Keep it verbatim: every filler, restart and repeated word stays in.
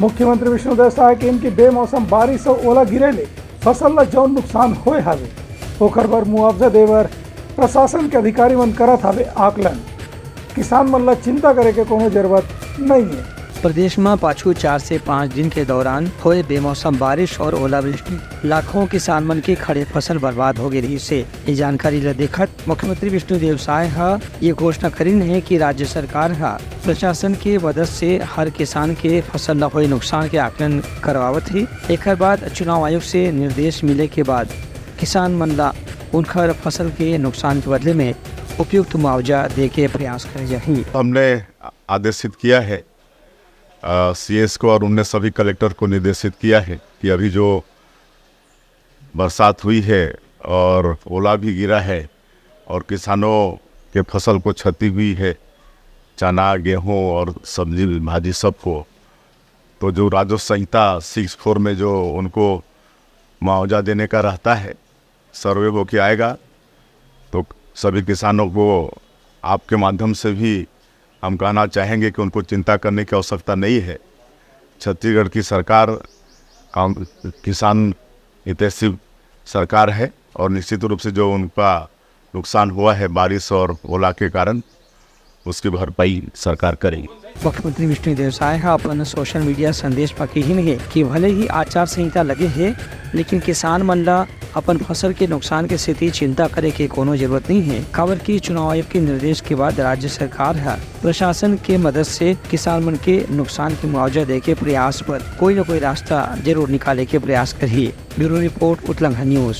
मुख्यमंत्री विष्णुदेव साय कहिन कि बेमौसम बारिश अउ ओला गिरे ले फसल ला जौन नुकसान होए हावे, ओकर बर मुआवजा दे बर प्रशासन के अधिकारी मन करत हावे आकलन। किसान मन ला चिंता करे के कोनो जरूरत नइ हे। प्रदेश म पाछू चार से पाँच दिन के दौरान होए बेमौसम बारिश और ओलावृष्टि लाखों किसान मन के खड़े फसल बर्बाद हो गे रहिस हे। ये जानकारी ल देखत मुख्यमंत्री विष्णुदेव साय ह ये घोषणा करिन हे कि राज्य सरकार ह प्रशासन के मदद से हर किसान के फसल ल होए नुकसान के आकलन करवावत हे। एकर बाद चुनाव आयोग से निर्देश मिले के बाद किसान मन ला उनकर फसल के नुकसान के बदले में उपयुक्त मुआवजा दे के प्रयास करे जाही। हमने आदेशित किया है सीएस को और उनने सभी कलेक्टर को निर्देशित किया है कि अभी जो बरसात हुई है और ओला भी गिरा है और किसानों के फसल को क्षति हुई है, चना, गेहूं और सब्जी भाजी सबको, तो जो राजस्व संहिता सिक्स फोर में जो उनको मुआवजा देने का रहता है, सर्वे होके आएगा। तो सभी किसानों को आपके माध्यम से भी हम कहना चाहेंगे कि उनको चिंता करने की आवश्यकता नहीं है। छत्तीसगढ़ की सरकार काम, किसान हितैषी सरकार है और निश्चित रूप से जो उनका नुकसान हुआ है बारिश और ओला के कारण, उसकी भरपाई सरकार करेगी। मुख्यमंत्री विष्णुदेव साय ह अपन सोशल मीडिया संदेश म किहिन हे कि भले ही आचार संहिता लगे हे, लेकिन किसान मन ला अपन फसल के नुकसान के सेती चिंता करे के कोनो जरूरत नइ हे, काबर कि चुनाव आयोग के निर्देश के बाद राज्य सरकार ह प्रशासन के मदद से किसान मन के नुकसान के मुआवजा दे के प्रयास बर कोई न कोई रास्ता जरूर निकाले के प्रयास करही। ब्यूरो रिपोर्ट, उतलंघा न्यूज।